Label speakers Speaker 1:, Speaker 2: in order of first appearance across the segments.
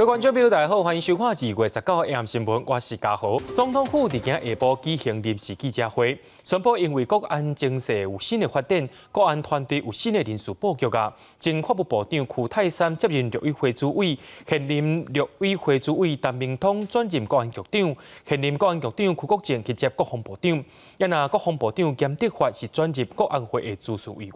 Speaker 1: 各位觀眾朋友，大家好，歡迎收看2月19號暗新聞，我是嘉豪。總統府佇今下晡舉行臨時記者會，宣布因為國安情勢有新的發展，國安團隊有新的人事布局啊。前法務部長區泰山接任陸委會主委，現任陸委會主委陳明通轉任國安局長，現任國安局長區國正去接國防部長，啊若國防部長兼德發是轉任國安會的諮詢委員。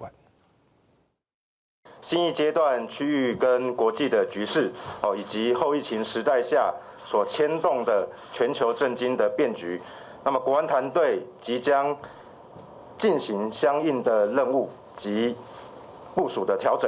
Speaker 2: 新一階段區域跟國際的局勢，哦，以及後疫情時代下所牽動的全球政經的變局，那麼國安團隊即將進行相應的任務及部署的調整。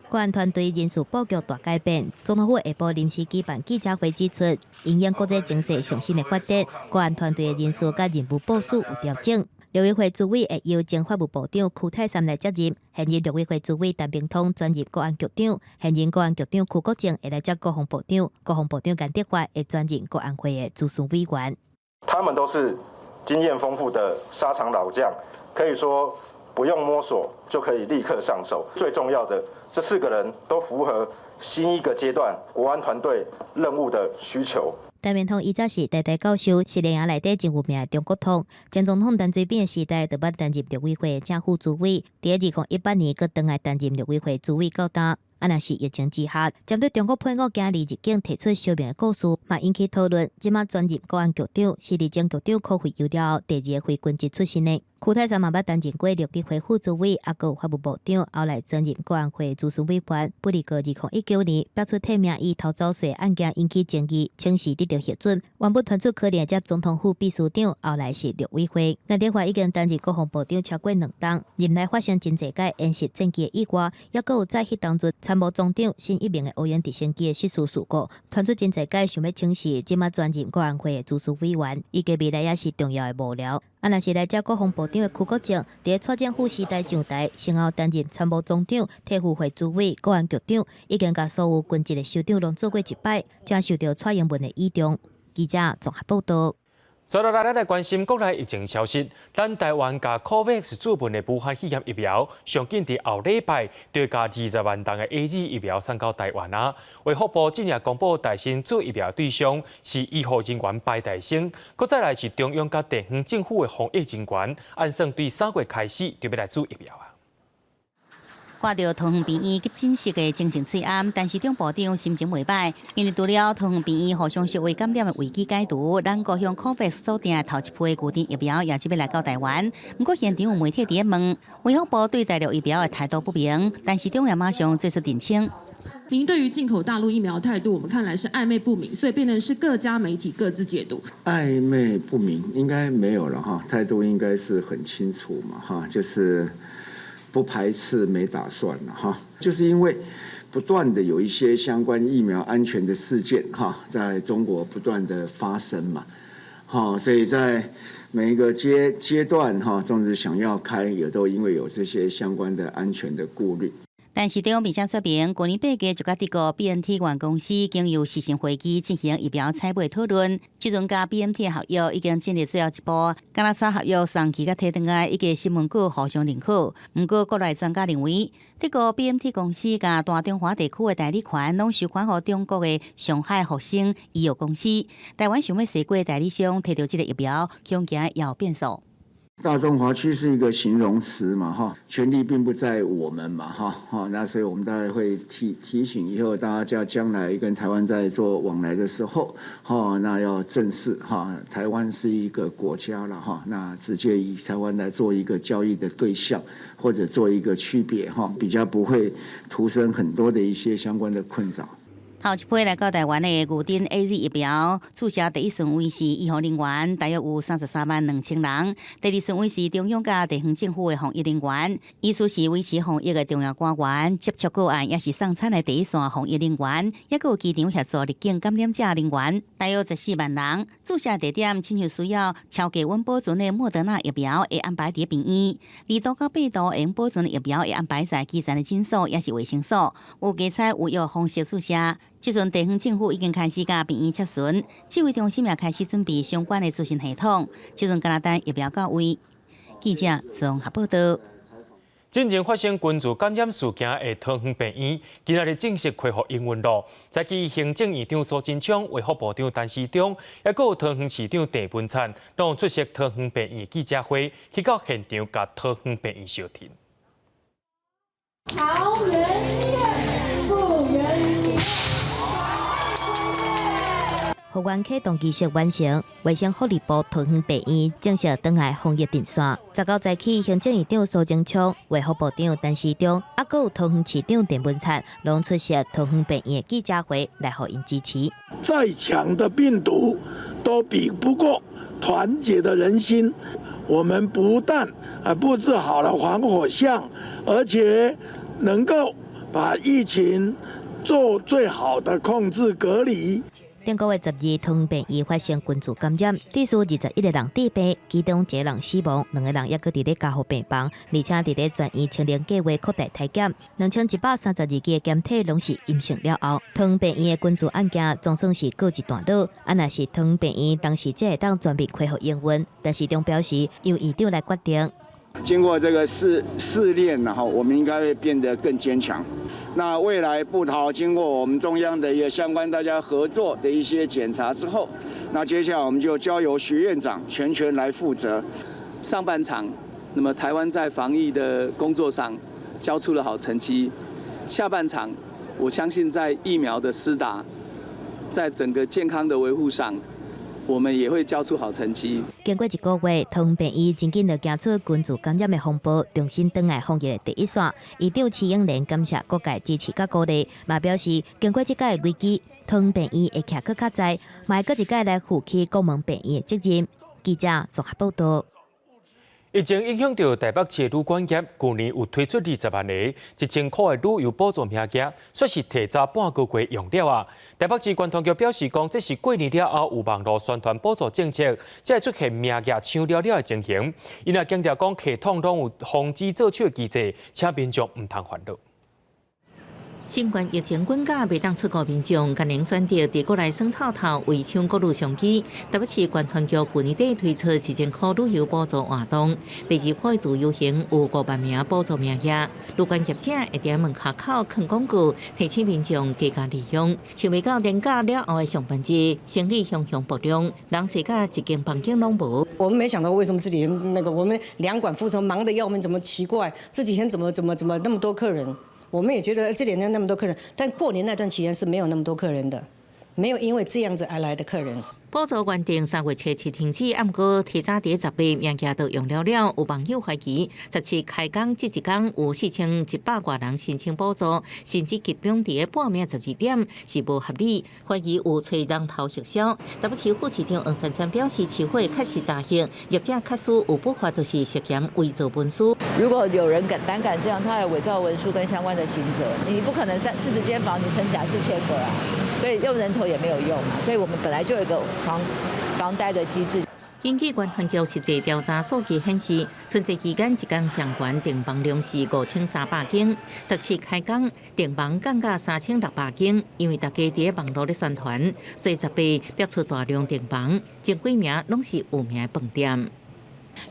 Speaker 3: 國安團隊人事布局大改變，總統府下晡臨時舉辦記者會指出，因應國際情勢上新的發展，國安團隊的人事佮任務部署有調整。陸委會主委會由前法務部長區泰山來接任，現任陸委會主委陳明通轉任國安局長，現任國安局長區國正會來接國防部長，國防部長顏德發會轉任國安會的諮詢委員。
Speaker 2: 他們都是經驗豐富的沙場老將，可以說不用摸索就可以立刻上手。最重要的，這四個人都符合新一個階段國安團隊任務的需求。
Speaker 3: 陳明通以前是台大教授，是聯合內底真有名的中國通。前總統陳水扁的時代，就捌擔任陸委會正副主委。佇2018年，閣轉來擔任陸委會主委到今。啊，若是疫情之下，針對中國配偶行入境提出說明的故事，嘛引起討論。這馬轉任國安局長，是佇前局長柯慧由了後第二個非軍職出身的。區泰山嘛捌擔任過陸委會副主委，抑閣有法務部長，後來轉任國安會諮詢委員。不過，2019年爆出替名醫偷走稅案件引起爭議，請辭得著核准。原本傳出可能接總統府秘書長，後來是陸委會。顏德發已經擔任國防部長超過2冬，任內發生真濟擺演習戰機的意外，抑閣有在彼當陣參謀總長新一名的烏鷹直升機的失事事故，傳出真濟擺想欲請辭，這馬轉任國安會的諮詢委員，預計未來也是重要的幕僚。啊，若是來接國防部長的區國正，佇蔡政府時代上台，先後擔任參謀總長、體育會主委、國安局長，已經共所有軍職的首長攏做過一擺，正受著蔡英文的倚重。記者綜合報導。
Speaker 1: 接落來，咱來關心國內疫情消息。咱台灣共 COVAX 主辦的武漢肺炎疫苗，上緊佇後禮拜就共20萬劑的 AZ 疫苗送到台灣啊。衛福部今日公布，台先注疫苗對象是醫護人員排台先，閣再來是中央佮地方政府的防疫人員，按算對3月開始就欲來注疫苗啊。
Speaker 4: 看著桃園病院急診室的精神喙罨，陳時中部長心情袂䆀，因為除了桃園病院互相相會感染的危機解除，咱國向 COVAX 鎖定的頭一批牛津疫苗也這欲來到台灣。毋過現場有媒體佇咧問，衛福部對大陸疫苗的態度不明，陳時中也馬上做出澄清。
Speaker 5: 您對於進口大陸疫苗態度，我們看來是曖昧不明，所以變成是各家媒體各自解讀。
Speaker 6: 曖昧不明應該沒有了哈，態度應該是很清楚嘛哈，就是不排斥，沒打算了哈，就是因為不斷的有一些相關疫苗安全的事件哈，在中國不斷的發生嘛，好，所以在每一個階段哈，總是想要開，也都因為有這些相關的安全的顧慮。
Speaker 4: 陳時中並且說明，去年8月就佮德國 BNT 原公司經由視訊會議進行疫苗採買討論，這陣佮 BNT 合約已經進入最後一步，敢若草合約送期佮提轉來，以及新聞稿互相認可。毋過國內專家認為，德國 BNT 公司共大中華地區的代理權攏授權予中國的上海復星醫藥公司，台灣想欲踅過代理商提著這个疫苗，恐驚也有變數。
Speaker 6: 大中華區是一個形容詞嘛，哈，權力並不在我們嘛，哈，哈，那所以我們大概會提醒以後大家將來跟台灣在做往來的時候，哈，那要正視哈，台灣是一個國家了，哈，那直接以台灣來做一個交易的對象，或者做一個區別，哈，比較不會徒生很多的一些相關的困擾。
Speaker 4: 頭一批來到台灣的牛津 AZ 疫苗，注射第一順位是醫護人員，大約有33萬2千人；第二順位是中央佮地方政府的防疫人員，意思是維持防疫的重要官員，接觸個案也是送餐的第一線防疫人員，抑閣有機場協助入境感染者人員，大約14萬人。注射地點親像需要超低溫保存的莫德納疫苗，會安排佇病院；2度到8度會用保存的疫苗，會安排在基層的診所，抑是衛生所，有加採有藥方式注射。這陣地方政府已經開始佮病院洽詢，指揮中心也開始準備相關的資訊系統。這陣敢若等疫苗到位。記者綜合報導。
Speaker 1: 進前發生群聚感染事件的桃園病院，今仔日正式恢復營運囉。早起行政院長蘇貞昌、衛福部長陳時中，抑閣有桃園市長鄭文燦，攏出席桃園病院記者會，去到現場共桃園病院相挺。
Speaker 7: 桃園醫院復原。
Speaker 3: 復原啟動儀式完成，衛生福利部桃園病院正式轉來防疫陣線。19早起，行政院長蘇貞昌、衛福部長陳時中，抑閣有桃園市長鄭文燦，攏出席桃園病院的記者會來予𪜶支持。
Speaker 8: 再強的病毒都比不過團結的人心。我們不但啊佈置好了防火巷，而且能夠把疫情做最好的控制隔離。
Speaker 3: 頂個月12，桃園病院發生群聚感染，至少21個人致病，其中一個人死亡，兩個人猶閣佇咧加護病房，而且佇咧全院清零計劃擴大篩檢，2132支的檢體攏是陰性了後，桃園病院的群聚案件總算是告一段落。啊，若是桃園病院當時才會當全面恢復營運，陳時中表示由院長來決定。
Speaker 6: 經過這個試煉，然後我們應該會變得更堅強。那未來部桃經過我們中央的一個相關大家合作的一些檢查之後，那接下來我們就交由徐院長全權來負責。
Speaker 9: 上半場，那麼台灣在防疫的工作上交出了好成績。下半場，我相信在疫苗的施打，在整個健康的維護上，我們也會交出好成績。
Speaker 3: 經過一個月，桃園病院真緊就行出群聚感染的風暴，重新轉來防疫的第一線。院長徐英蓮感謝各界支持佮鼓勵，嘛表示經過這屆危機，桃園病院會徛閣較在，嘛會閣一屆來負起國門病院的責任。記者綜合報道。
Speaker 1: 疫情影響著台北市的旅館業，舊年有推出20萬個1000箍的旅遊補助名額，卻是提早半個月用了啊！台北市觀光局表示講，這是過年了後有網路宣傳補助政策，才會出現名額搶了了的情形。𪜶也強調講，系統攏有防止做手的機制，請民眾毋通煩惱。
Speaker 4: 新冠疫情滾價袂當出國民眾，艱難選擇佇國內耍透透，為搶國旅商機。台北市觀光局舊年底推出1000箍旅遊補助活動，第二波自由行有5萬名補助名額，旅館業者會佇門口口囥廣告，提醒民眾加加利用。想袂到連假了後的上班日，生意熊熊爆量，人濟甲一間房間攏無。
Speaker 10: 我們沒想到為什麼這幾天那個我們兩館副總忙得要命，怎麼奇怪？這幾天怎麼那麼多客人？我們也覺得這兩天那麼多客人，但過年那段期間是沒有那麼多客人的，沒有因為這樣子而來的客人。
Speaker 4: 補助原定3月7日停止，毋過提早佇10月名額都用了了。有網友懷疑，17開工這一工有4100外人申請補助，甚至集中佇半暝12點是無合理，懷疑有揣人頭行銷。台北市副市長黃珊珊表示，市府確實查核，業者確實有不法，就是涉嫌偽造文書。
Speaker 11: 如果有人敢膽敢這樣，他有偽造文書跟相關的刑責，你不可能三四十間房，你成假4000個啊，所以用人頭也沒有用嘛。所以我們本來就有一個防呆的機制。
Speaker 4: 根據觀光局實際調查數據顯示，春節期間一工上懸訂房量是5300間，17開工訂房降到3600間，因為大家佇網路咧宣傳，所以18逼出大量訂房，前幾名攏是有名的飯店。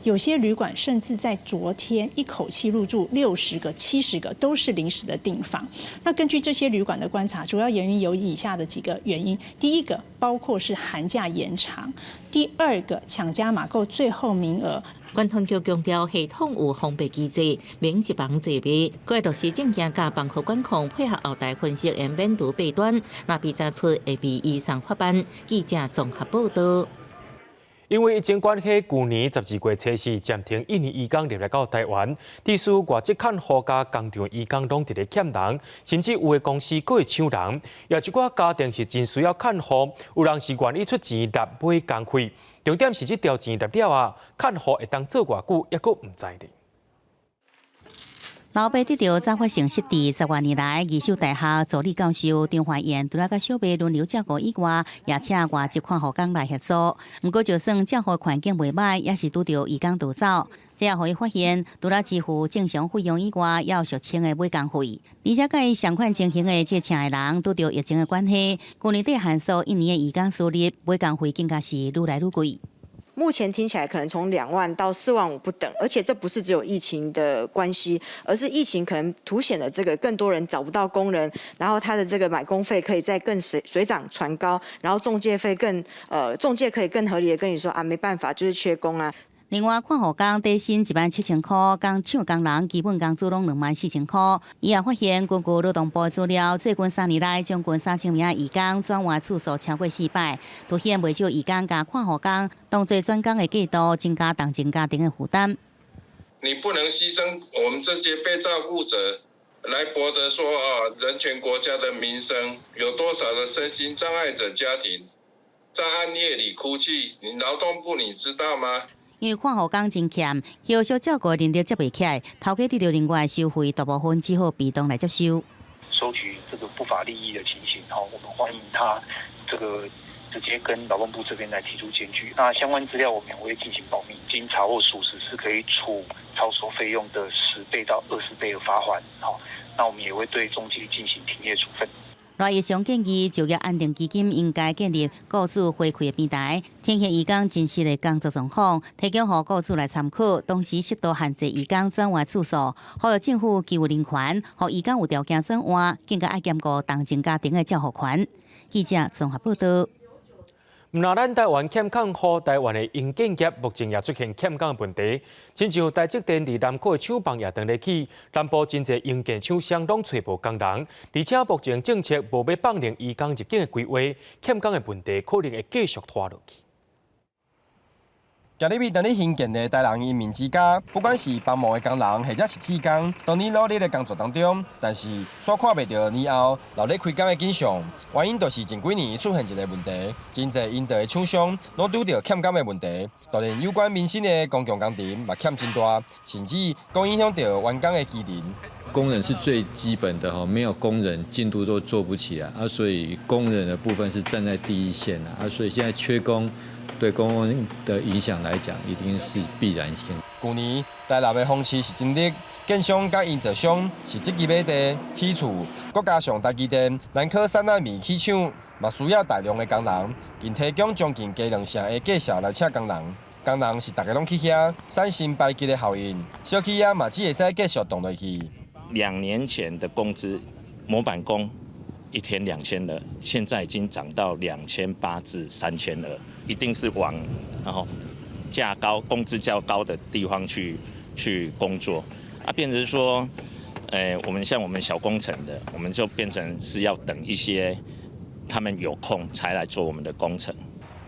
Speaker 12: 有些旅館甚至在昨天一口氣入住60個、70個，都是臨時的訂房。那根據這些旅館的觀察，主要原因有以下的幾個原因：第一個，包括是寒假延長；第二個，搶加碼購最後名額。
Speaker 4: 觀光局強調，系統有防弊機制，免一房濟賣，閣會落實證件佮房號管控，配合後台分析，會免除弊端。若被查出會被移送法辦。記者綜合報道。
Speaker 1: 因為疫情關係，舊年12月初四暫停印尼移工入來到台灣，致使外籍看護佮工廠移工攏佇咧欠人，甚至有的公司閣會搶人。也有一寡家庭是真需要看護，有人是願意出錢來買工費。重點是這條錢納了後，看護會當做偌久，猶閣毋知咧。
Speaker 4: 老爸得著早發性失智，10外年來，義守大學助理教授張懷燕，除了佮小妹輪流照顧以外，也請外籍看護工來協助。毋過，就算照顧環境袂䆀，也是拄著移工逃走。這也予伊發現，除了支付正常費用以外，也有俗稱的買工費。而且，佮伊相款情形的這請的人，拄著疫情的關係，舊年底限縮印尼的移工輸入，買工費更加是愈來愈貴。
Speaker 13: 目前聽起來可能從2萬到4萬5不等，而且這不是只有疫情的關係，而是疫情可能凸顯了這個更多人找不到工人，然後他的這個買工費可以再更水漲船高，然後中介費更中介可以更合理的跟你說啊，沒辦法，就是缺工啊。
Speaker 4: 另外，看護工底薪17,000塊，工廠工人基本工資攏24,000塊。伊也發現，根據勞動部資料，最近3年內將近3000名移工轉換次數超過4擺，凸顯袂少移工共看護工當做轉工的過渡，增加同情家庭的負擔。
Speaker 14: 你不能犧牲我們這些被照顧者，來博得說啊，人權國家的名聲，有多少的身心障礙者家庭在暗夜裡哭泣？你勞動部你知道嗎？
Speaker 4: 因為看護工真欠，後續照顧能力接袂起來，頭家得著另外收費，大部分只好被動來接受。
Speaker 15: 收取這個不法利益的情形，我們歡迎他這個直接跟勞動部這邊來提出檢舉。那相關資料我們也會進行保密，經查獲屬實是可以處超收費用的10倍到20倍的罰鍰。好，那我們也會對中介進行停業處分。
Speaker 4: 賴義雄建議，就業安定基金應該建立雇主回饋的平台，呈現移工真實的工作狀況，提供予雇主來參考，同時適度限制移工轉換次數，呼籲政府給予人權，予移工有條件轉換，更加愛兼顧同情家庭的照護權。記者綜合報道。
Speaker 1: 毋但咱台灣欠工，予台灣的營建業目前也出現欠工的問題。親像台積電佇南科的廠房也當咧起，南部真濟營建廠商攏揣無工人，而且目前政策無欲放任移工入境的規劃，欠工的問題可能會繼續拖落去。
Speaker 16: 今日當咧興建的台南移民之家，不管是幫忙的工人，或者是鐵工，當咧努力的工作當中，但是煞看袂著年後鬧熱開工的景象。原因就是近幾年出現一個問題，真濟營造的廠商攏拄著欠工的問題，就連有關民生的公共工程嘛欠真大，甚至講影響著員工的機能。
Speaker 17: 工人是最基本的哈，沒有工人進度都做不起來啊，所以工人的部分是站在第一線啊，所以現在缺工。對工人的影響來講，一定是必然性。
Speaker 16: 舊年台南的風勢是真熱，建商佮營造商是積極買地起厝，閣加上台積電南科3納米起廠，嘛需要大量的工人，更提供將近加2成的價數來請工人。工人是逐家攏去遐，產生排擠的效應，小企業嘛只會使繼續動落去。
Speaker 18: 2年前的工資，模板工一天2200，現在已經漲到2800至3200，一定是往然後價高、工資較高的地方去工作，啊，變成說，我們像我們小工程的，我們就變成是要等一些他們有空才來做我們的工程。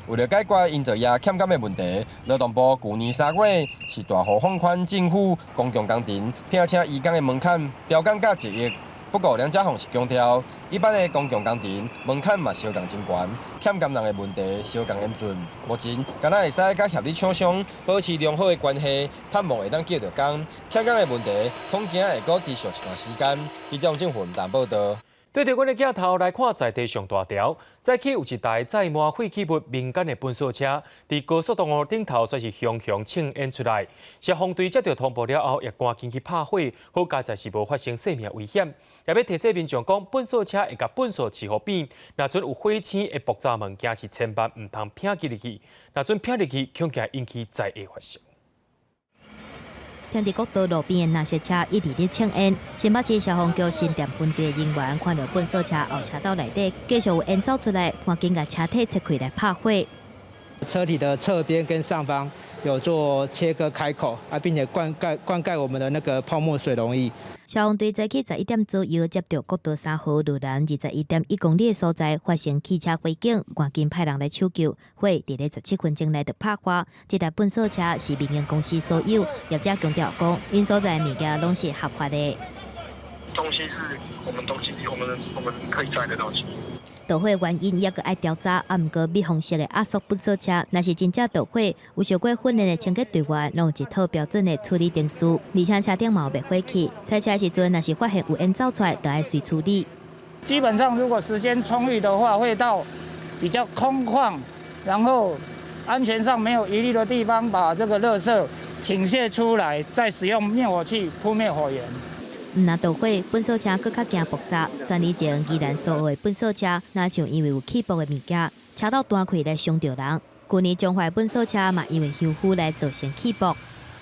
Speaker 16: 為了解決營造業欠工的問題，勞動部舊年3月是大幅放寬政府公共工程聘請移工的門檻，調降到1億。不過梁家宏是強調，一般的公共工程門檻嘛相仝真懸，欠工人的問題相仝嚴峻。目前敢若會使佮協力廠商保持良好的關係，盼望會當叫著工。欠工的問題恐驚會閣持續一段時間。記者王正雲台報道。
Speaker 1: 對著阮的鏡頭來看，在地上大條，早起有一台載滿廢棄物民間的糞掃車，佇高速公路頂頭煞是熊熊衝煙出來。消防隊接到通報了後，也趕緊去拍火，好佳哉是無發生生命危險。也欲提醒民眾講，糞掃車會共糞掃飼予扁，若陣有火星會爆炸物件，是千萬毋通拚入去。若陣拚入去，恐驚引起災厄發生。
Speaker 3: 停佇國道路邊的藍色車一直咧衝煙，新北市消防局新店分隊的人員看著糞掃車後車道內底繼續有煙走出來，趕緊共車體拆開來拍火。
Speaker 19: 車體的側邊跟上方有做切割開口啊，並且灌溉我們的那個泡沫水溶液。
Speaker 3: 消防隊早起11點左右接到國道3號鹿南21.1公里的所在發生汽車火警，趕緊派人來搶救。火佇咧17分鐘內就拍化。這台糞掃車是民營公司所有，業者強調講，𪜶所載的物件攏是合法的。
Speaker 15: 東西是我們東西，我們可以載的東西。
Speaker 3: 導火原因猶閣愛調查，啊，毋過蜜封式的壓縮糞掃車，若是真正導火，有受過訓練的清潔隊員，攏有一套標準的處理程序，而且車頂嘛有滅火器，賽車時陣若是發現有煙走出來，就愛隨處理。
Speaker 20: 基本上，如果時間充裕的話，會到比較空曠，然後安全上沒有疑慮的地方，把這個垃圾傾瀉出來，再使用滅火器撲滅火源。
Speaker 3: 毋但導火，糞掃車閣較驚爆炸。3年前，宜蘭蘇澳的糞掃車，若像因為有氣爆的物件，車道彈開來傷著人。去年彰化糞掃車嘛，因為香灰來造成氣爆。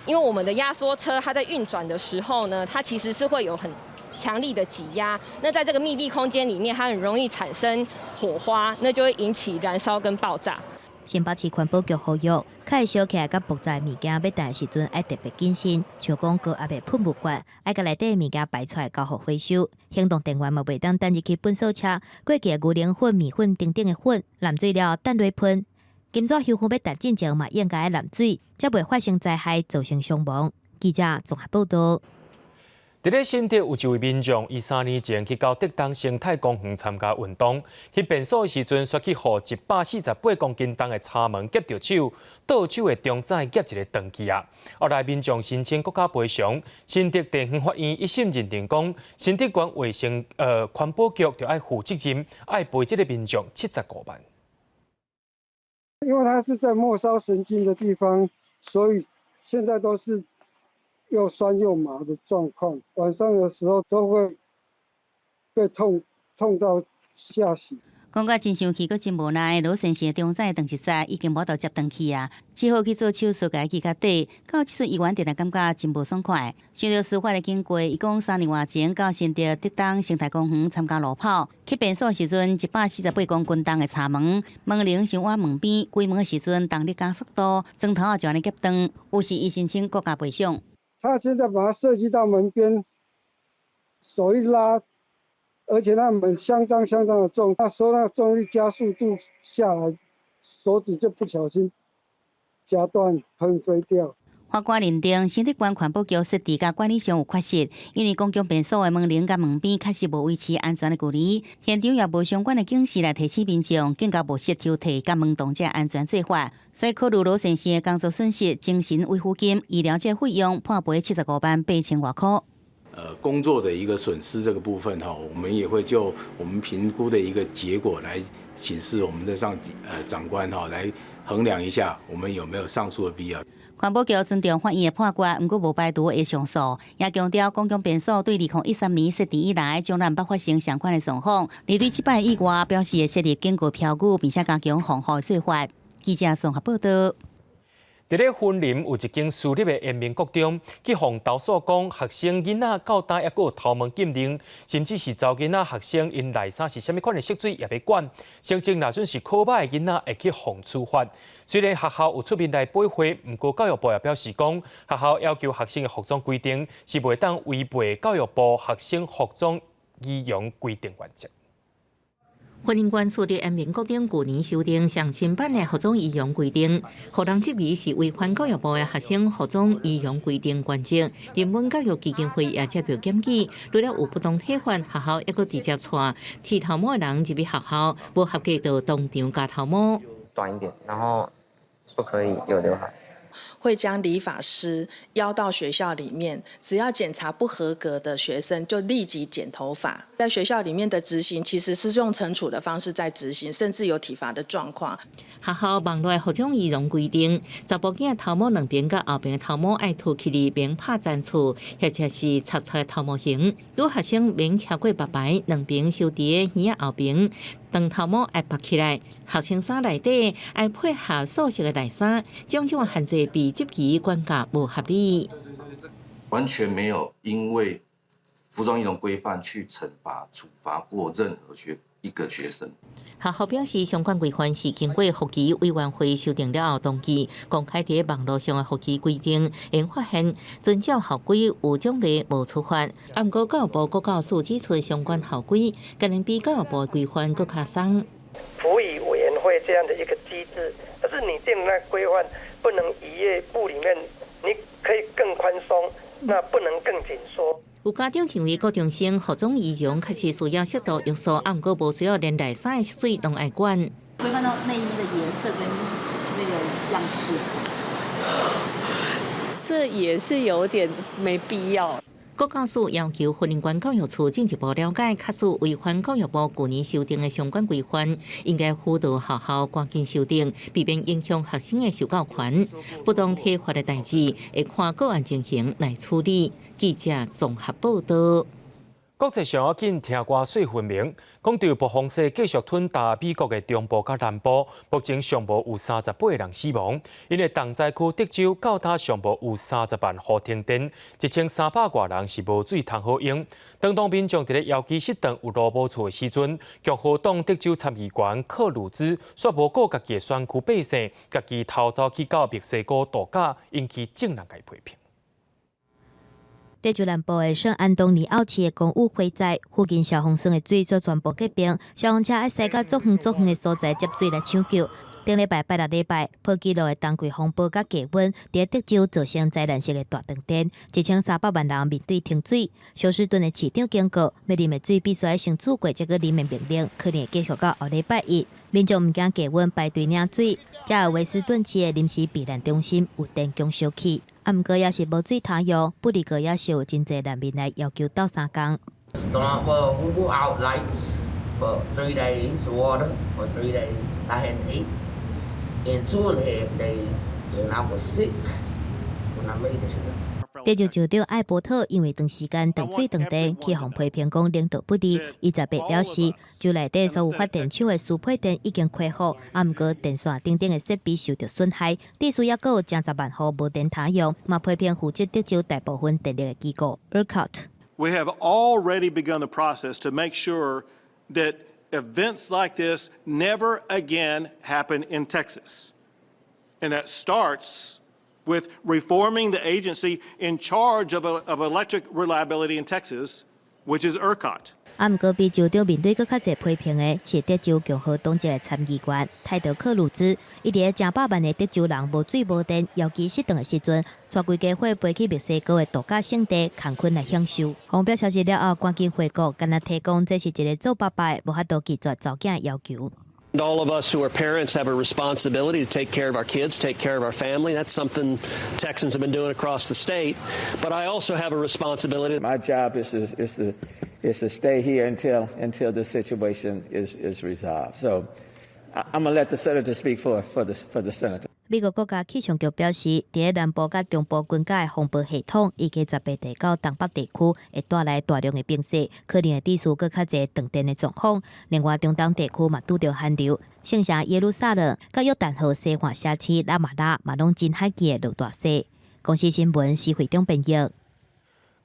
Speaker 21: 因為我們的壓縮車，它在運轉的時候呢，它其實是會有很強力的擠壓。那在這個密閉空間裡面，它很容易產生火花，那就會引起燃燒跟爆炸。
Speaker 3: 新北市環保局呼籲，較會燒起來佮爆炸的物件，欲擲的時陣愛特別謹慎，像講高壓的噴霧罐，愛共內底物件排出來交予回收。行動電源嘛袂當擲入去糞掃車，過去的牛奶粉、麵粉等等的粉，淋水了後擲落噴。金紙香灰欲擲進前嘛，應該愛淋水，才袂發生災害，造成傷亡。記者綜合報道。
Speaker 1: 佇咧新竹有一位民眾，伊3年前去到竹東生態公園參加運動，去便所的時陣，煞去予148公斤重的柴門夾著手，倒手的中指夾一个斷去啊！後來民眾申請國家賠償，新竹地方法院一審認定講，新竹縣衛生環保局就愛負責任，愛賠這个民眾75萬。
Speaker 22: 因為它是在末梢神經的地方，所以現在都是又酸又麻的狀況，晚上的時候都會被痛痛到嚇醒。
Speaker 4: 講甲真生氣，閣真無奈。羅先生中指斷一節，已經無法度接轉去啊，只好去做手術，共伊支較短。到這陣醫院，定定感覺真無爽快。想著事發的經過，伊講3年外前到新竹竹東生態公園參加路跑，去便所時陣，148公斤重的柴門門鈴傷倚門邊，關門的時陣動力加速度，磚頭就按呢夾斷，於是伊申請國家賠償。
Speaker 22: 他現在把它設計到門邊，手一拉，而且那門相當相當的重，他說那重力加速度下來，手指就不小心夾斷噴飛掉。
Speaker 4: 法官認定新竹縣環保局設置佮管理上有缺失，因為公共便所的門鈴佮門邊確實無維持安全的距離，現場也無相關的警示來提醒民眾，更加無設抽屜佮門洞這安全做法，所以考慮羅先生的工作損失、精神慰撫金、醫療這費用，判賠75萬8千外箍。
Speaker 23: 工作的一個損失這個部分哈，我們也會就我們評估的一個結果來請示我們的上級長官哈，來衡量一下我們有沒有上訴的必要。
Speaker 4: 環保局尊重法院的判決，毋過無排除會上訴，也強調公共便所對2013年設置以來，從來毋捌發生相款的狀況。而對這擺意外，表示會設立警告標語，並且加強防護做法。記者綜合報道。
Speaker 1: 佇咧雲林有一間私立的延銘國中，去予投訴講學生囡仔到今猶閣有頭毛禁令，甚至是查某囡仔學生𪜶內衫是啥物款的色水也欲管，成績若準是考䆀的囡仔會去予處罰。雖然學校有出面來駁回，毋過教育部也表示講，學校要求學生的服裝規定是袂當違背教育部學生服裝儀容規定原則。
Speaker 24: 雲林縣私立延銘國中舊年修訂上新版的服裝儀容規定，予人質疑是違反教育部的學生服裝儀容規定原則。人文教育基金會也接到檢舉，除了有不當體罰，學校猶閣直接帶剃頭毛的人入去學校，無合格就當場鉸頭毛。
Speaker 25: 短一點，然後不可以有劉海。
Speaker 26: 會將理髮師邀到學校裡面，只要檢查不合格的學生，就立即剪頭髮。在學校裡面的執行，其實是用懲處的方式在執行，甚至有體罰的狀況。
Speaker 24: 學校網路服裝儀容規定，查埔囝頭毛兩邊佮後邊的頭毛愛禿起來，免拍簪簇，或者是插插頭毛型。女學生免超過白白，兩邊收佇個耳仔後邊，長頭毛愛縛起來。學生衫內底愛配合素色的內衫，種種限制被質疑管教無合理。
Speaker 27: 完全沒有因為服裝儀容規範去懲罰、處罰過任何一個學生。
Speaker 24: 學校表示，相關規範是經過服儀委員會修訂了後登記，公開佇網路上的服儀規定，會發現遵照校規有獎勵無處罰。啊，毋過教育部國教署指出，相關校規可能比教育部規範閣較鬆。
Speaker 28: 輔儀委員會這樣的一個機制，但是擬定那規範不能一頁部裡面，你可以更寬鬆，那不能更緊縮。
Speaker 24: 有家長認為，高中生服裝儀容確實需要適度約束，啊，毋過無需要連內衫的色水攏愛管。
Speaker 11: 規範到內衣的顏色跟那個樣式，
Speaker 5: 這也是有點沒必要。
Speaker 24: 國教署要求雲林縣教育處進一步了解，確實違反教育部舊年修訂的相關規範，應該輔導學校趕緊修訂，避免影響學生的受教權。不當體罰的代誌，會看個案情形來處理。記者綜合報道。
Speaker 1: 國際上要緊聽歌細分明，講著暴風雪繼續吞踏美國的中部佮南部，目前上無有38人死亡。𪜶的重災區德州到今上無有30萬戶停電，1300外人是無水通好用。當當民眾佇咧搖機失斷有路無厝的時陣，共和黨德州參議員克魯茲煞無顧家己的選區百姓，家己偷走去到墨西哥度假，引起眾人共伊批評。
Speaker 3: 德州南部的聖安東尼奧市的公寓火災，附近消防栓的水煞全部結冰，消防車愛駛到足遠足遠的所在接水來搶救。頂禮拜拜六禮拜，破紀錄的冬季風暴佮低溫，佇德州造成災難性的大斷電，1300萬人面對停水。休斯頓的市長警告，欲啉的水必須愛先煮過，才閣啉的命令，可能會繼續到後禮拜一。民眾毋驚低溫排隊領水，加爾維斯頓市的臨時避難中心有電供燒起。啊，毋過也是無水通用，不離過也是有真濟難民來要求鬥相共。
Speaker 2: Well, we were out lights for 3 days, water for 3 days. I hadn't ate in 2.5 days, and I was sick when I made it here.
Speaker 3: 德州州長艾伯特因為長時間斷水斷電，去予批評講領導不力。伊18表示，州內底所有發電廠的輸配電已經恢復，啊，毋過電線等等的設備受著損害，至少猶閣有成十萬戶無電通用。嘛批評負責德州大部分電力的機構 ERCOT。
Speaker 6: We have already begun the process to make sure that events like this never again happen in Texas. And that starts with reforming the agency in charge of electric reliability in Texas, which is ERCOT.
Speaker 3: 啊，毋過比州長面對閣較濟批評的是德州共和黨籍的參議員泰德克魯茲，伊佇咧成百萬的德州人無水無電、搖機失斷的時陣，帶規家伙飛去墨西哥的度假勝地坎昆來享受。風暴消失了後，趕緊回國，干焦提講這是一个做爸爸的無法度拒絕查某囝的要求。
Speaker 7: All of us who are parents have a responsibility to take care of our kids, take care of our family. That's something Texans have been doing across the state. But I also have a responsibility.
Speaker 8: My job is to stay here until the situation is resolved. So I'm gonna let the senator speak for the senator.
Speaker 3: 美國國家氣象局表示，佇咧南部佮中部均價的風暴系統，預計18日到東北地區會帶來大量的冰雪，可能會致使閣較濟斷電的狀況。另外，中東地區嘛拄著寒流，聖城耶路撒冷佮約旦河西岸城市拉馬拉嘛攏真罕見的落大雪。公視新聞施會長編譯。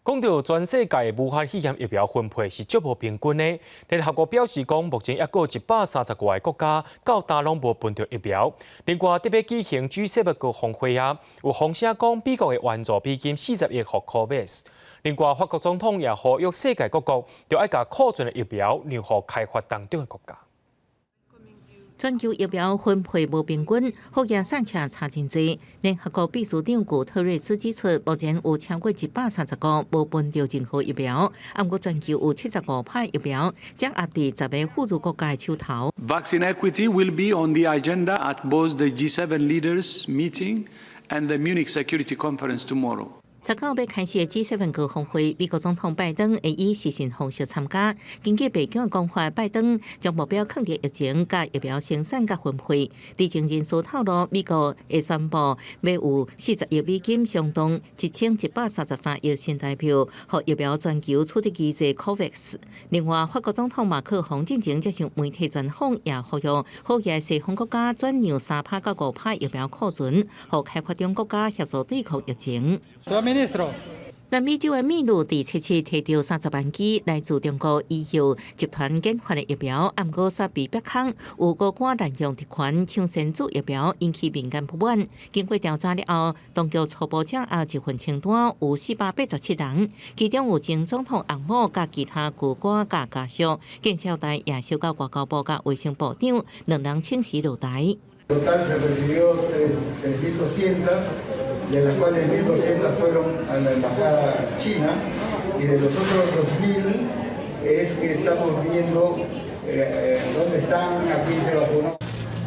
Speaker 1: 講到全世界武漢肺炎疫苗分配是足無平均的。聯合國表示講，目前猶閣有130外個國家到今攏無分著疫苗。另外，特別舉行 G7 高峰會啊，有風聲講美國會援助美金40億予 COVAX。另外，法國總統也呼籲世界各國，著愛共庫存的疫苗讓予開發當中的國家。
Speaker 24: 全球疫苗分配無平均，福建散車差真濟。聯合國秘書長古特瑞斯指出，目前有超過130國無分著任何疫苗，毋過全球有75%疫苗掌握佇10个富裕國家的手頭。
Speaker 9: Vaccine equity will be on the agenda at both the G7 leaders meeting and the Munich Security Conference tomorrow.
Speaker 24: 19欲開始的 G7 高峰會，美國總統拜登會以視訊方式參加。根據白宮的講法，拜登將目標囥佇疫情佮疫苗生產佮分配。知情人士透露，美國會宣布欲有40億美金，相當1133億新台幣，予疫苗全球取得機制 COVAX。另外，法國總統馬克宏進前接受媒體專訪，也呼籲好額西方國家轉讓3%到5%疫苗庫存，予開發中國家協助對抗疫情。南美洲的秘魯佇七七提著30萬劑來自中國醫藥集團研發的疫苗，毋過煞被迫空，有高官濫用特權搶先注疫苗，引起民間不滿。經過調查了後，當局初步掌握一份清單，有487人，其中有前總統紅帽佮其他高官佮家屬，見笑代也小到外交部佮衛生部長兩人請辭落台。
Speaker 10: De las cuales 1.200 fueron a la embajada china y de los otros 2.000 es que estamos viendo dónde están, a quién se vacunó.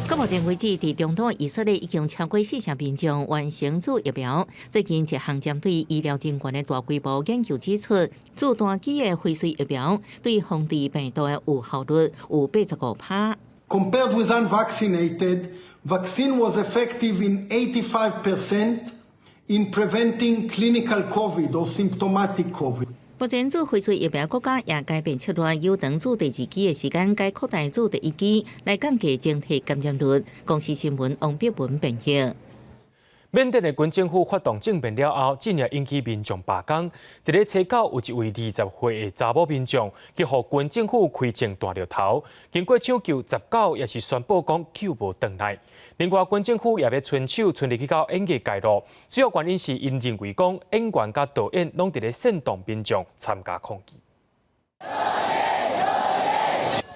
Speaker 24: 到目前為止，佇中東以色列已經超過四成民眾完成注疫苗。最近一項針對醫療人員的大規模研究指出，注單劑的輝瑞疫苗對防治病毒的有效率有85%。
Speaker 12: Compared with unvaccinated, vaccine was effective in 85% in preventing clinical COVID or symptomatic COVID.
Speaker 24: 本目前注輝瑞疫苗國家也改變策略，延長注第二劑的時間，改擴大注第一劑，來降低整體感染率。公視新聞王碧文編譯。
Speaker 1: 緬甸的軍政府發動政變了後，進而引起民眾罷工。佇咧初九有一位20歲的查某民眾，去予軍政府開槍彈著頭，經過搶救19，也是宣布講救無轉來。另外，軍政府也欲伸手伸入去到演藝界咯，主要原因是𪜶認為講演員佮導演攏佇咧煽動民眾參加抗議。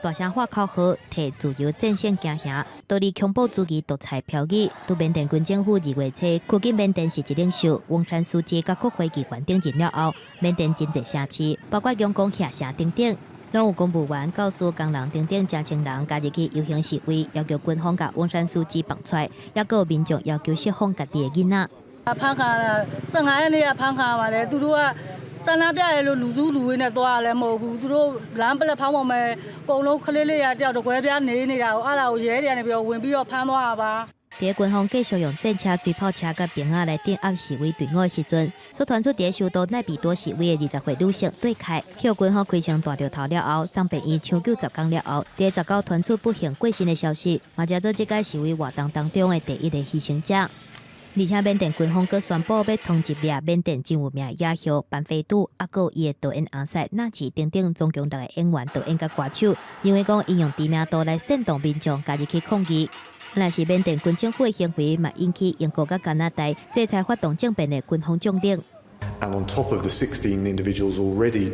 Speaker 3: 大聲喊口號，提自由戰線行行，逃離恐怖主義獨裁標語。對緬甸軍政府2月初拘禁緬甸實質領袖翁山蘇姬佮國會議員等人了後，緬甸真濟城市，包括仰光、錫城等等，攏有公務員、教師、工人等等成千人加入去遊行示威，要求軍方共翁山蘇姬放出來，抑閣有民眾要求釋放家己的囡仔。
Speaker 13: 啊，ဖမ်းခံရ15ရက်နေ့ကဖမ်းခံပါတယ်သူတို့ကဆန္ဒပြရလို့လူစုလူဝေးနဲ့သွားရလည်းမဟုတ်ဘူးသူတို့လမ်းပလက်ဖောင်းပေါ်မှာအကုန်လုံးကလေးလေးရတယောက်တကွဲပြားနေနေတာကိုအဲ့ဒါကိုရဲတွေကနေပြီးတော့ဝင်ပြီးတော့ဖမ်းသွားတာပါ。
Speaker 3: 佇軍方繼續用戰車、追炮車佮兵仔來鎮壓示威隊伍的時陣，所傳出佇首都奈比多示威的20歲女性對開，予軍方開槍彈著頭了後，送病院搶救10工了後，佇19傳出不幸過身的消息，嘛成做這屆示威活動當中的第一个犧牲者。而且緬甸軍方閣宣布欲通緝掠緬甸真有名野後班飛杜，抑閣有伊的導演翁賽納奇等等，總共六个演員、導演佮歌手，認為講𪜶用知名度來煽動民眾加入去抗議。若是緬甸軍政府的行為，嘛引起英國佮加拿大制裁發動政變的軍方將領。
Speaker 14: And on top of the 16 individuals already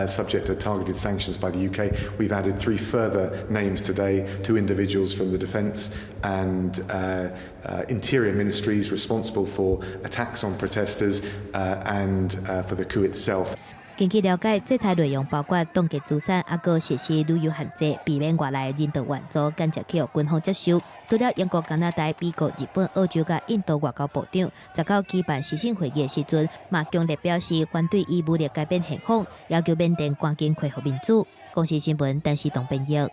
Speaker 14: subject to targeted sanctions by the UK, we've added three further names today, two individuals from the Defence and Interior Ministries responsible for attacks on protesters and for the coup itself.
Speaker 3: 根據了解，制裁內容包括凍結資產，抑閣實施旅遊限制，避免外來人道援助間接去予軍方接收。除了英國、加拿大、美國、日本、澳洲佮印度外交部長19舉辦視訊會議的時陣，嘛強烈表示反對以武力改變現況，要求緬甸趕緊恢復民主。公視新聞，陳時東編譯。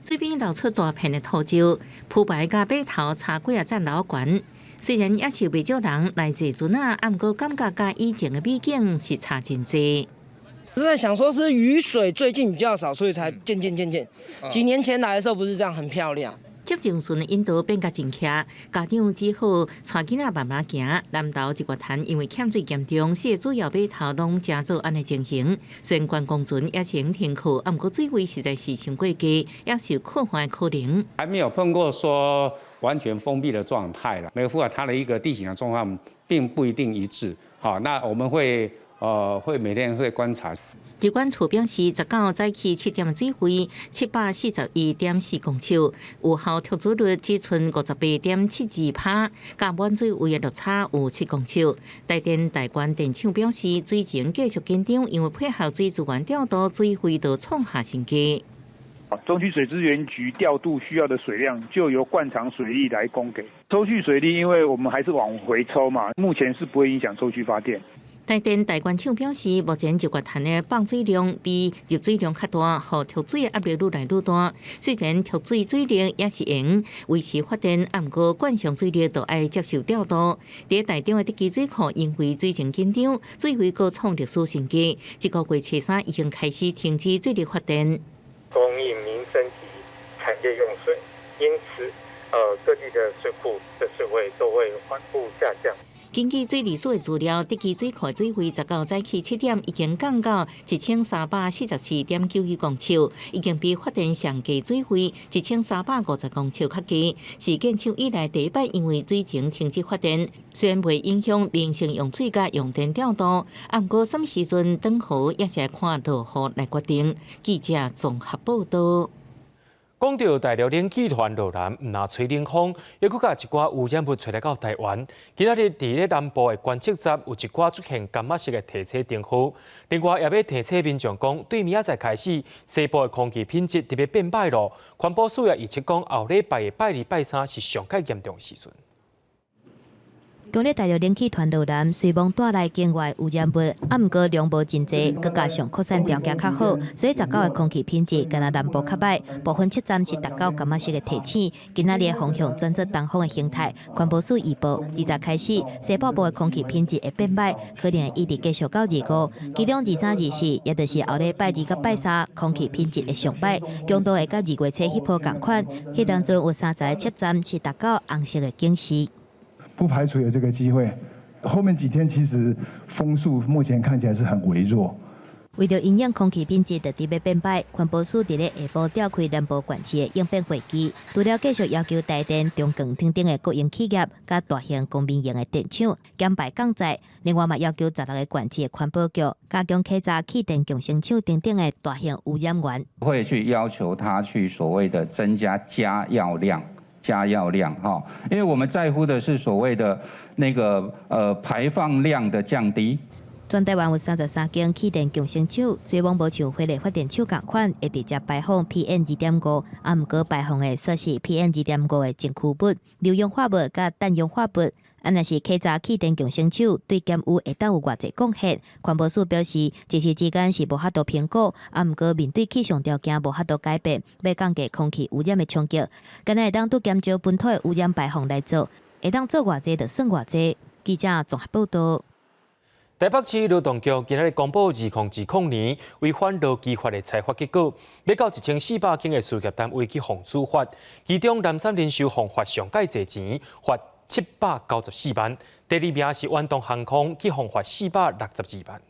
Speaker 24: 水邊流出大片的土石，鋪排佮碼頭差幾仔層樓懸。雖然也是袂少人來坐船仔，毋過感覺佮以前的美景是差真濟。
Speaker 15: 是在想說，是雨水最近比較少，所以才漸漸漸漸。幾年前來的時候不是這樣，很漂亮。
Speaker 24: 接近船的引導變甲真徛，家長只好帶囡仔慢慢行。南投日月潭因為欠水嚴重，四個主要碼頭攏成做按呢情形。雖然觀光船也是停靠，毋過水位實在是傷過低，也是有擴泛的可能。
Speaker 16: 還沒有碰過說完全封閉的狀態啦。每個府它的一個地形的狀況並不一定一致。好，那我們會每天會觀察。
Speaker 24: 疾管處表示，19早起7點的水位741.4公尺，有效蓄水率只剩58.72%，佮滿水位的落差有7公尺。台電大關電廠表示，水情繼續緊張，因為配合水資源調度，水費都創下新低。
Speaker 17: 中區水資源局調度需要的水量，就由慣常水力來供給。抽蓄水力，因為我們還是往回抽嘛，目前是不會影響抽蓄發電。
Speaker 24: 台電大關廠表示，目前日月潭的放水量比入水量較大，予蓄水的壓力愈來愈大。雖然蓄水水力也是會維持發電，毋過慣常水力都愛接受調度。佇台中的德基水庫，因為水情緊張，水位閣創歷史新低。這個月初三已經開始停止水力發電，
Speaker 18: 供應民生及產業用水，因此，各地的水庫的水位都會緩步下降。
Speaker 24: 根據水利署的資料，德基水庫水位19早起7點已經降到1344.99公尺，已經比發電上低水位1350公尺較低，是建廠以來第一擺因為水情停止發電。雖然袂影響民生用水佮用電調度，毋過啥物時陣斷喉也是愛看落雨來決定。記者綜合報道。
Speaker 1: 講到大陸冷氣團落來，毋但吹冷風，猶閣共一寡污染物吹來到台灣。今仔日佇咧南部的觀測站有一寡出現柑仔色的提醒燈號。另外，也欲提醒民眾講，對明仔載開始，西部的空氣品質特別變歹咯。環保署也預測講，後禮拜的拜二、拜三是上較嚴重的時陣。
Speaker 3: 今日大陸冷氣團落南，雖罔帶來境外污染物，啊，毋過量無真濟，閣加上擴散條件較好，所以十九的空氣品質敢若南部較䆀。部分車站是達到柑仔色的提醒。今仔日的風向轉做東風的形態，環保署預報，20開始西半部的空氣品質會變䆀，可能會一直繼續到25。其中23、24，也就是後禮拜二佮拜三，空氣品質會上䆀，強度會佮2月初彼波仝款。彼當陣有30个車站是達到紅色的警示。
Speaker 10: 不排除有這個機會。後面幾天其實風速目前看起來是很微弱。
Speaker 3: 為著因應空氣品質直直欲變䆀，環保署佇咧下晡召開南部縣市的應變會議，除了繼續要求台電、中鋼等等的國營企業，佮大型公民營的電廠減排降載，另外嘛要求16个縣市的環保局加強稽查氣電共生廠等等的大型污染源。
Speaker 4: 會去要求他去所謂的增加加藥量。加藥量哈，因為我們在乎的是所謂的那個排放量的降低。
Speaker 3: 全台灣有33間氣電共生廠，雖罔無像火力發電廠仝款會直接排放 PM 2.5，啊，毋過排放的卻是 PM 2.5的前驅物、硫氧化物佮氮氧化物。啊，若是稽查氣電共生廠對減污會當有偌濟貢獻？環保署表示，一時之間是無法度評估，啊，毋過面對氣象條件無法度改變，欲降低空氣污染的衝擊，敢若會當拄減少本土的污染排放來做，會當做偌濟就算偌濟。記者綜合報道。
Speaker 1: 台北市勞動局今仔日公布2020年違反勞基法的裁罰結果，欲到1400間的事業單位去予處罰，其中南山人壽予罰上蓋濟錢，罰794萬，第二名是遠東航空去予罰462萬。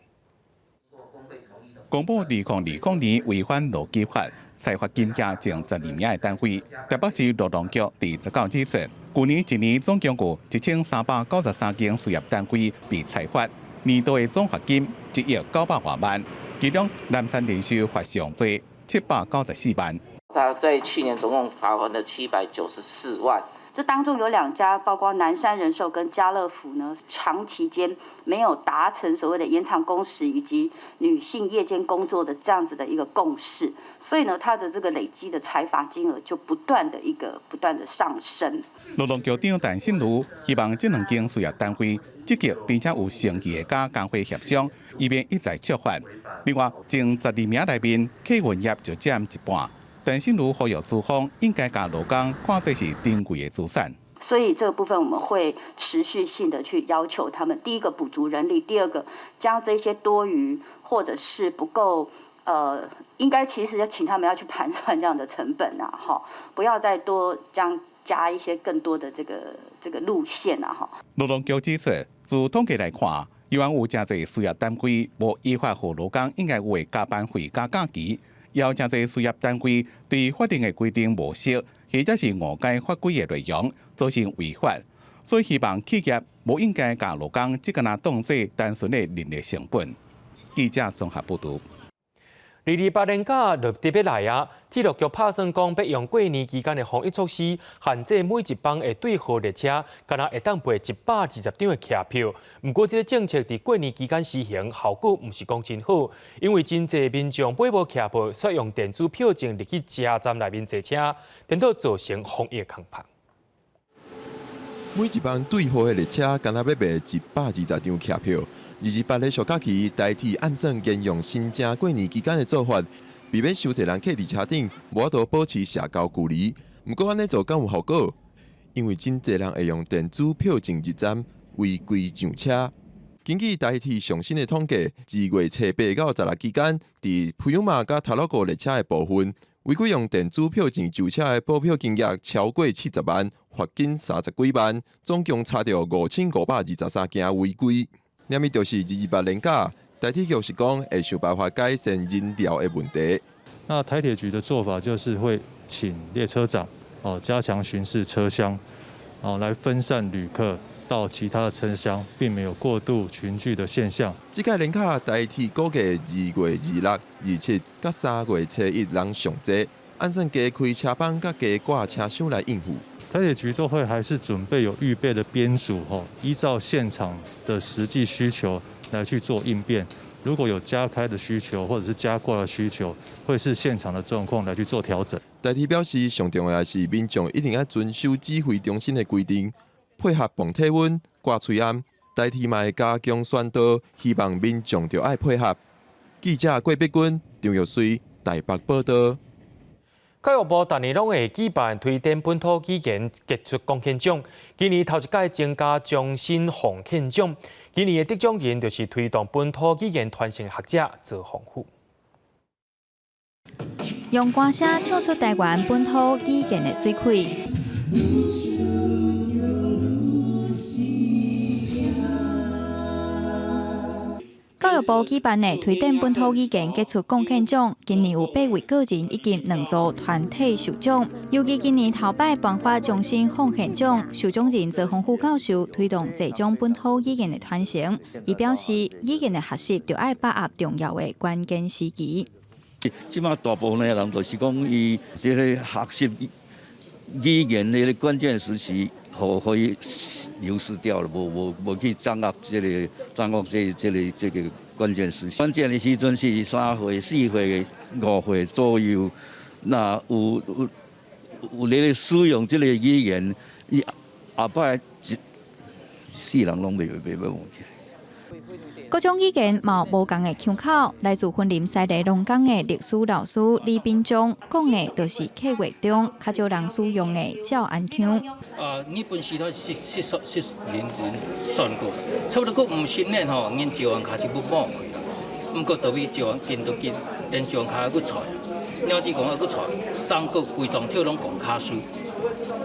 Speaker 19: 公布2020年違反勞基法裁罰金額前12名的單位，台北市勞動局佇19指出，舊年一年總共有1393間事業單位被裁罰，年度的總罰金1億900外萬，其中南山人壽罰上濟794萬。
Speaker 2: 他在去年總共罰鍰了794萬。
Speaker 20: 這當中有兩家，包括南山人壽跟家樂福呢，長期間沒有達成所謂的延長工時以及女性夜間工作的這樣子的一個共識，所以呢，它的這個累積的裁罰金額就不斷的一個不斷的上升。
Speaker 19: 勞動局長陳信如希望這兩間事業單位積極並且有誠意的佮工會協商，以免一再觸法。另外，前12名內面，客運業就佔一半。陳信如呼籲資方應該共勞工看作是珍貴的資產。
Speaker 20: 所以這個部分我們會持續性的去要求他們：第一個補足人力，第二個將這些多餘或者是不夠，應該其實要請他們要去盤算這樣的成本啊，哈，不要再多將加一些更多的這個路線啊，哈。
Speaker 19: 勞動局指出，自統計來看，猶原有誠濟事業單位無依法予勞工應該有的加班費佮假期。有誠濟事業單位對法定的規定無熟，或者是誤解法規的內容，造成違法。所以希望企業無應該共勞工只敢若當做單純的人力成本。記者綜合報導。
Speaker 1: 228連假就特別來啊！鐵路局拍算講，欲用過年期間的防疫措施，限制每一班的對號列車，敢若會當賣120張的客票。毋過，這个政策佇過年期間施行，效果毋是講真好，因為真濟民眾買無客票，煞用電子票證入去車站內面坐車，顛倒造成防疫空白。
Speaker 21: 每一班對號的列車，敢若欲賣120張客票。228的小假期，台鐵按算沿用新正過年期間的做法，避免傷濟人客佇車頂，無法度保持社交距離。毋過按呢做敢有效果？因為真濟人會用電子票證入站，違規上車。根據台鐵上新的統計，2月初8到16期間，佇普悠瑪佮タロコ列車的部分，違規用電子票證上車的補票金額超過70萬，罰金30幾萬，總共查著5523件違規。爾物就是228連假，台鐵局是講會想辦法改善人潮的問題。
Speaker 22: 那台鐵局的做法就是會請列車長哦加強巡視車廂，哦來分散旅客到其他的車廂，並沒有過度群聚的現象。
Speaker 21: 這屆連假台鐵估計2月26、27佮3月初1人上濟，按算加開車班佮加掛車廂來應付。
Speaker 22: 台鐵局都會還是準備有預備的編組，吼，依照現場的實際需求來去做應變。如果有加開的需求或者是加掛的需求，會視現場的狀況來去做調整。
Speaker 21: 台鐵表示，上重要的是民眾一定愛遵守指揮中心的規定，配合磅體溫、掛喙罨，台鐵嘛會加強宣導，希望民眾著愛配合。記者郭碧君、張玉穗台北報道。
Speaker 1: 教育部逐年攏會舉辦推展本土語言傑出貢獻獎，今年頭一屆增加終身奉獻獎。今年的得獎人就是推動本土語言傳承學者趙鴻富。
Speaker 5: 用歌聲唱出台灣本土語言的媠氣。教育部舉辦的推展本土語言傑出貢獻獎，今年有八位個人以及兩組團體受獎。尤其今年頭擺頒發終身奉獻獎，受獎人趙鴻富教授推動這種本土語言的傳承。伊表示，語言的學習著愛把握重要的關鍵時期。
Speaker 6: 這馬大部分的人就是講，伊這个學習語言的關鍵時期，予伊流失掉了，無去掌握這个掌握這個關鍵時期。關鍵的時陣是3歲、4歲、5歲左右，若有咧使用這个語言，伊後擺一世人攏袂忘記。
Speaker 5: 各種語言嘛有無仝的腔口，來自雲林西麗龍崗的歷史老師李秉忠講的，就是客話中較少人使用的詔安腔。
Speaker 11: 啊，日本時代是是人算過，差不多閣50年吼，𪜶詔安跤就欲抹去啦。毋過就比詔安近都近，連詔安跤閣出，鳥子講閣出，三國規幢跳攏講卡書，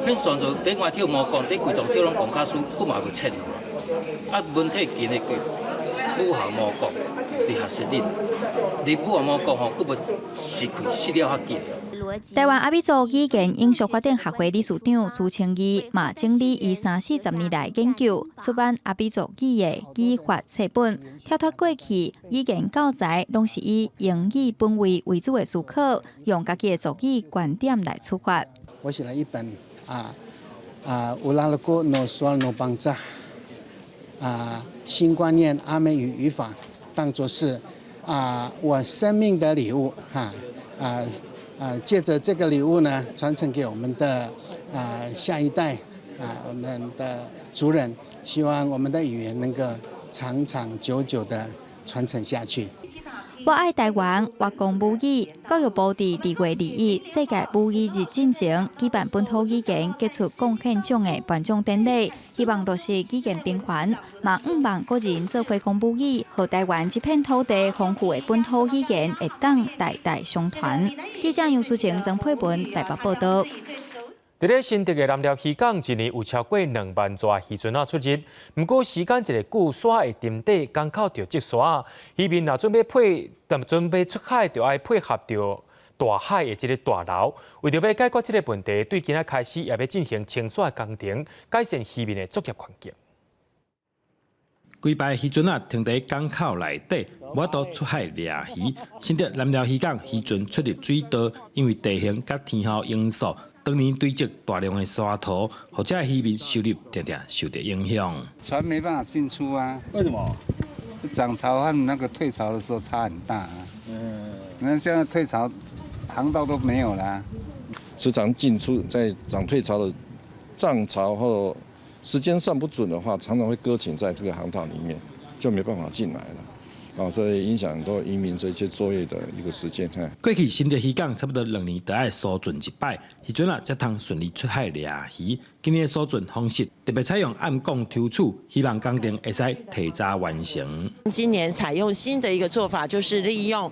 Speaker 11: 恁算做底外跳無講，底規幢跳攏講卡書，閣嘛袂淺啊，文體近的句。武行無講，你學習你，你武行無講吼，閣無失去，失了較緊。
Speaker 5: 台灣阿美族語言永續發展學會理事長朱清義嘛整理伊三四十年來研究出版阿美族語的語法冊本，跳脫過去語言教材攏是以英語本位為主的思考，用家己的族語觀點來出發。
Speaker 10: 我寫了一本烏拉勒古諾索爾諾邦扎新觀念阿美語語法，當作是我生命的禮物哈借著這個禮物呢，傳承給我們的下一代我們的族人，希望我們的語言能夠長長久久的傳承下去。
Speaker 5: 我愛台灣，我講母語。教育部佇2月21世界母語日進前舉辦本土語言傑出貢獻獎的頒獎典禮，希望落實語言平權，嘛向望個人做伙講母語，予台灣這片土地豐富的本土語言會當代代相傳。記者楊淑晴、曾佩文台北報道。
Speaker 1: 佇咧新竹的南寮漁港，一年有超過2萬座漁船仔出入。毋過時間一个久，沙會沉底，港口就積沙。漁民若準備出海，就愛配合著大海的這个大流。為著欲解決這个問題，對今仔開始也欲進行清沙工程，改善漁民的作業環境。
Speaker 23: 規排漁船仔停佇港口內底，無法度出海掠魚。新竹南寮漁港漁船出入水道，因為地形佮天候因素，當年堆積大量的沙土，予這漁民收入定定受著影響。
Speaker 10: 船沒辦法進出啊！
Speaker 25: 為什麼？
Speaker 10: 漲潮和那個退潮的時候差很大啊。那現在退潮，航道都沒有啦。
Speaker 26: 時常進出在漲退潮的漲潮後，時間算不準的話，常常會擱淺在這個航道裡面，就沒辦法進來了。所以影響很多漁民這些作業的一個時間。
Speaker 23: 過去新竹漁港差不多2年就愛疏浚一擺，漁船仔才通順利出海掠魚。今年的疏浚方式特別採用暗摃抽取，希望工程會使提早完成。
Speaker 27: 今年採用新的一個做法，就是利用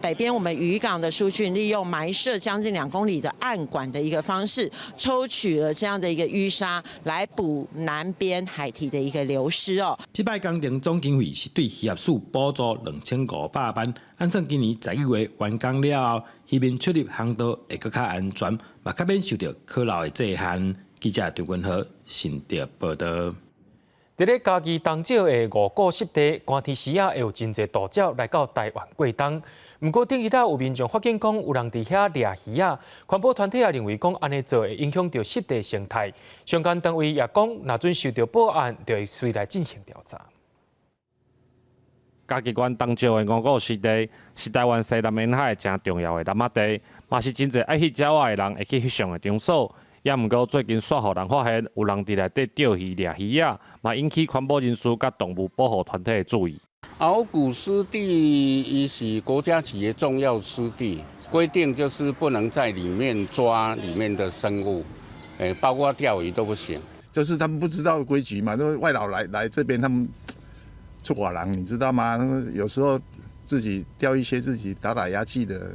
Speaker 27: 北邊我們漁港的疏浚，利用埋設將近2公里的暗管的一個方式，抽取了這樣的一個淤沙，來補南邊海堤的一個流失哦。
Speaker 23: 這擺工程總經費是對漁業署補助2500萬，按算今年11月完工了後，漁民出入航道會閣較安全，嘛較免受著可流的制限。記者張君和新竹報道。
Speaker 1: 佇咧嘉義東石的五股濕地，寒天時仔會有真濟渡鳥來到台灣過冬。毋過頂日仔有民眾發現講，有人佇遐掠魚仔，環保團體也認為講，按呢做會影響著濕地生態。相關單位也講，若準收著報案，就會隨來進行調查。
Speaker 28: 嘉義縣東石的五股濕地是台灣西南沿海誠重要的艦仔地，嘛是真濟愛翕鳥仔的人會去翕相的場所。也毋過最近煞予人發現有人佇內底釣魚掠魚仔，嘛引起環保人士佮動物保護團體的注意。
Speaker 7: 鰲鼓濕地伊是國家級的重要濕地，規定就是不能在裡面抓裡面的生物，包括釣魚都不行。
Speaker 10: 就是他們不知道規矩嘛，因為外勞來這邊，他們出外人，你知道嗎？有時候自己釣一些自己打打牙祭的，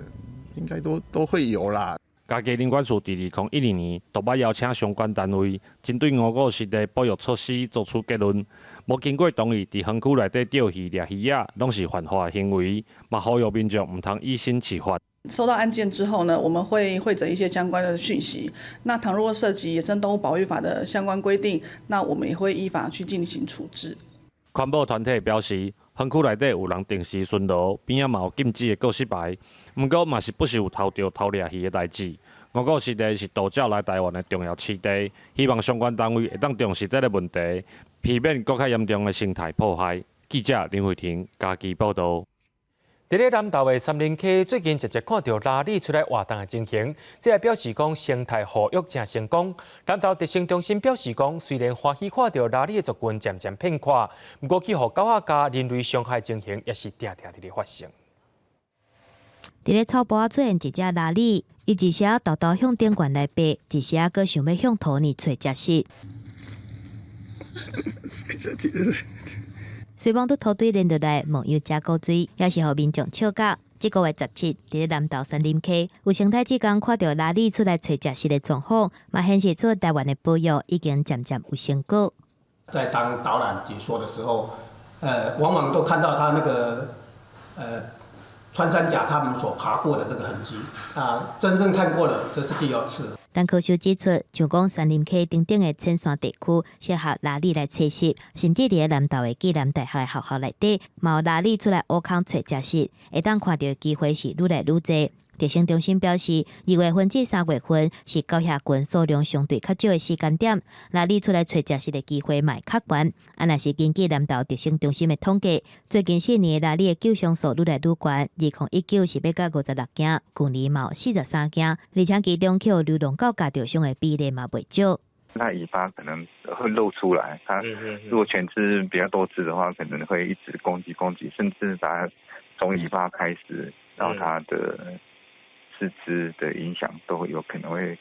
Speaker 10: 應該都會有啦。
Speaker 28: 嘉義林管處佇2012年，就捌邀請相關單位針對鰲鼓濕地保育措施作出結論。無經過同意，佇園區內底釣魚掠魚仔，攏是犯法行為，嘛呼籲民眾毋通以身試法。
Speaker 8: 收到案件之後呢，我們會彙整一些相關的訊息。那倘若涉及野生動物保育法的相關規定，那我們也會依法去進行處置。
Speaker 28: 環保團體表示，園區內底有人定時巡邏，邊仔嘛有禁止的告示牌，毋過嘛是不時有偷釣、偷掠魚的代誌。鰲鼓濕地是渡鳥來台灣的重要棲地，希望相關單位會當重視這个問題，避免閣較嚴重的生態破壞。記者林慧婷嘉義報導。
Speaker 1: 佇咧南投的杉林溪，最近常常看著鯪鯉出來活動的情形，這也表示講生態護育誠成功。南投特生中心表示講，雖然歡喜看著鯪鯉的族群漸漸變闊，毋過去予狗仔咬人類傷害情形也是定定佇咧發生。
Speaker 3: 佇咧草埔仔出現一隻鯪鯉，伊一時仔沓沓向頂懸來爬，一時仔閣想欲向塗呢揣食食。隨網拄塗堆連落來，模樣誠古錐，也是予民眾笑甲。這個月17，佇咧南投杉林溪，有生態志工看著鯪鯉出來揣食食的狀況，嘛顯示出台灣的保育已經漸漸有成果。
Speaker 9: 在當導覽解說的時候，往往都看到他那個，穿山甲他們所爬過的那個痕跡啊，真正看過了，這是第二次。
Speaker 3: 陳科修指出，像講杉林溪等等的淺山地區，適合鯪鯉來棲息，甚至佇咧南投的暨南大學的學校內底，嘛有鯪鯉出來挖空揣食食，會當看著的機會是愈來愈濟。特生中心表示，2月份至3月份是狗鴟群數量相對較少的時間點，鯪鯉出來揣食食的機會嘛會較懸。啊，若是根據南投特生中心的統計，最近4年鯪鯉的救傷數愈來愈懸，2019是欲到56件，舊年嘛有43件，而且其中去予流浪狗咬著傷的比例嘛袂少。
Speaker 12: 它尾巴可能會露出來，它如果犬隻比較多隻的話，可能會一直攻擊攻擊，甚至把它從尾巴開始，然後它的四肢的影響都有可能會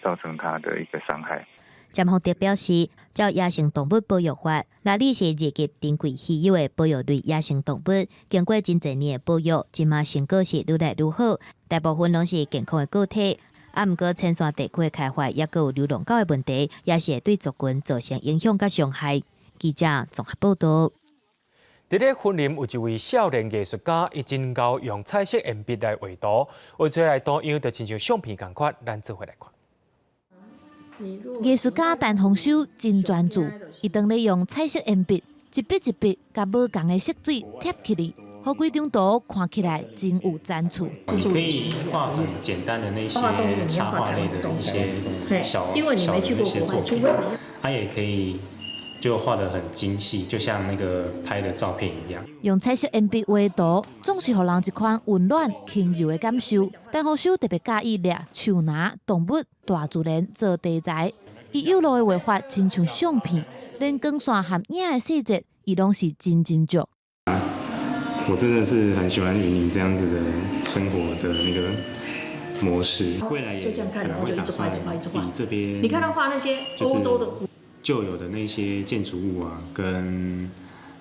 Speaker 12: 造成它的一個傷害。
Speaker 3: 詹宏德表示，照野生動物保育法，鯪鯉是二級珍貴稀有的保育類野生動物，經過真濟年的保育，這馬成果是愈來愈好，大部分攏是健康的個體。啊，毋過淺山地區的開發，抑閣有流浪狗的問題，也是會對族群造成影響佮傷害。記者綜合報導。
Speaker 1: 佇咧雲林有一位少年藝術家，伊真𠢕用彩色鉛筆來畫圖，畫出來圖樣就親像相片仝款，咱做伙來看。
Speaker 13: 藝術家陳豐修真專注，伊當咧用彩色鉛筆，一筆一筆共無仝的色水疊起來，予規張圖看起來真有層次。
Speaker 14: 你可以畫很簡單的那些插畫類的一些小小的那些作品，它也可以就畫得很精細，就像那個拍的照片一樣。
Speaker 13: 用彩色鉛筆畫圖，總是予人一款溫暖輕柔的感受。陳豐修特別佮意掠樹林、動物、大自然做題材，伊幼路的畫法親像相片，連光線和影的細節，伊攏是真斟酌。
Speaker 14: 我真的是很喜歡雲林這樣子的生活的那個模式。未來也可能會打算以這邊，
Speaker 15: 你看他畫那些歐洲的
Speaker 14: 舊有的那些建築物啊，跟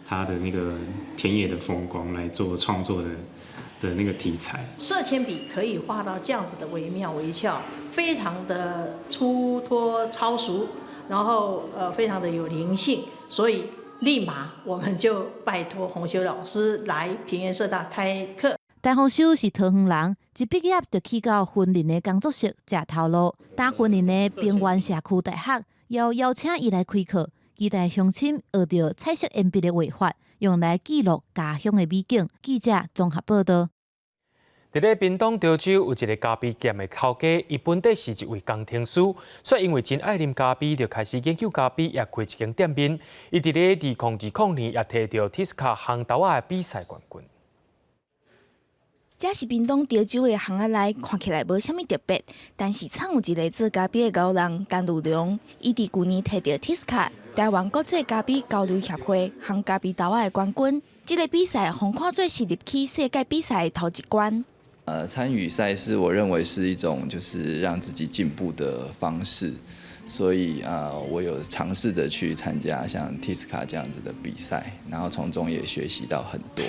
Speaker 14: 他的那個田野的風光來做創作的那個題材。
Speaker 15: 色鉛筆可以畫到這樣子的惟妙惟肖，非常的出脫超俗，然後非常的有靈性，所以立馬我們就拜託洪修老師來平原社大開課。
Speaker 13: 陳豐修是桃園人，一畢業就去到雲林的工作室食頭路。當雲林的平原社區大學又邀請伊來開課，期待鄉親學著彩色鉛筆的畫法，用來記錄家鄉的美景。記者綜合報導。
Speaker 1: 佇咧屏東潮州有一个咖啡店的頭家，伊本底是一位工程師，卻因為真愛啉咖啡，就開始研究咖啡，也開一間店面。伊佇咧2020年也提著 TISCA 烘豆仔的比賽冠軍。
Speaker 2: 這是屏東潮州的巷仔內，看起來無啥物特別，但是藏有一个做咖啡的𠢕人陳如龍，伊佇舊年提著 TISCA 台灣國際咖啡交流協會烘咖啡豆仔的冠軍。這个比賽予看做是入去世界比賽的頭一關。
Speaker 4: 參與賽事，我認為是一種就是讓自己進步的方式，所以我有嘗試着去參加像 TISCA 這樣子的比賽，然後從中也學習到很多。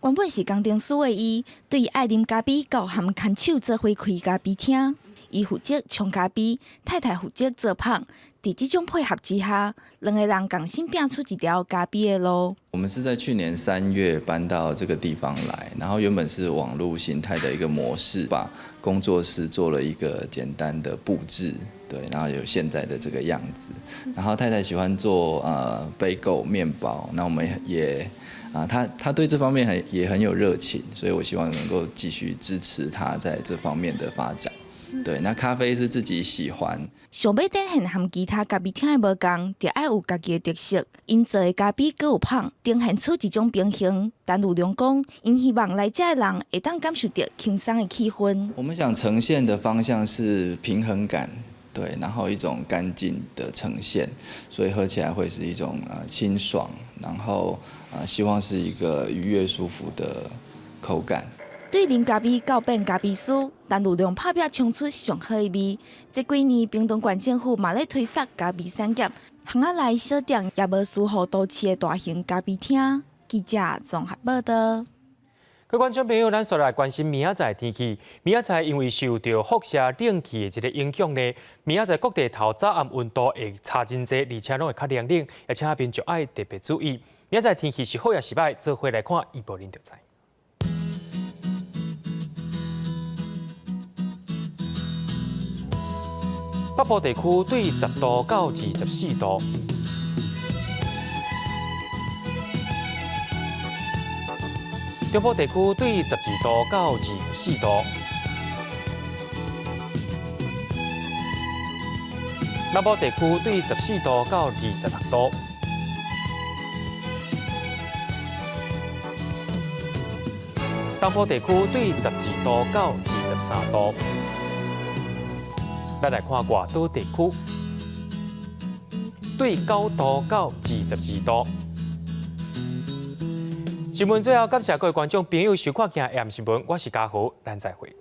Speaker 2: 原本是工程師的伊，對愛啉咖啡到含牽手做伙開咖啡廳。伊負責沖咖啡，太太負責做麭。佇這種配合之下，兩个人仝心拚出一條咖啡的路。
Speaker 4: 我們是在去年3月搬到這個地方來，然後原本是網路形態的一個模式，把工作室做了一個簡單的佈置，對，然後有現在的這個樣子。然後太太喜歡做貝果麵包，那我們也啊，他對這方面也很有熱情，所以我希望能夠繼續支持他在這方面的發展。對，那咖啡是自己喜歡。
Speaker 2: 想欲展現和其他咖啡廳的無仝，就愛有家己的特色。𪜶做的咖啡閣有麭，呈現出一種平衡。陳如龍講，𪜶希望來遮的人會當感受著輕鬆的氣氛。
Speaker 4: 我們想呈現的方向是平衡感，對，然後一種乾淨的呈現，所以喝起來會是一種清爽，然後希望是一個愉悅舒服的口感。
Speaker 2: 對啉咖啡到變咖啡師，陳如龍拍拚沖出上好的味。這幾年，屏東縣政府嘛咧推捒咖啡產業，巷仔內小店也無輸予都市的大型咖啡廳。記者綜合報道。
Speaker 1: 各位觀眾朋友，咱紲來關心明仔載天氣。明仔載因為受著輻射冷氣的這个影響呢，明仔載各地頭早暗溫度會差真濟，而且攏會較涼冷，而且民眾愛特別注意。明仔載天氣是好抑是䆀，做伙來看預報恁就知。北部地區對10度到24度，中部地區對12度到24度，南部地區對14度到26度，東部地區對12度到23度。咱來看外島地區，對9度到22度。新聞最後感謝各位觀眾朋友收看今日 AM 新聞，我是嘉豪，咱再會。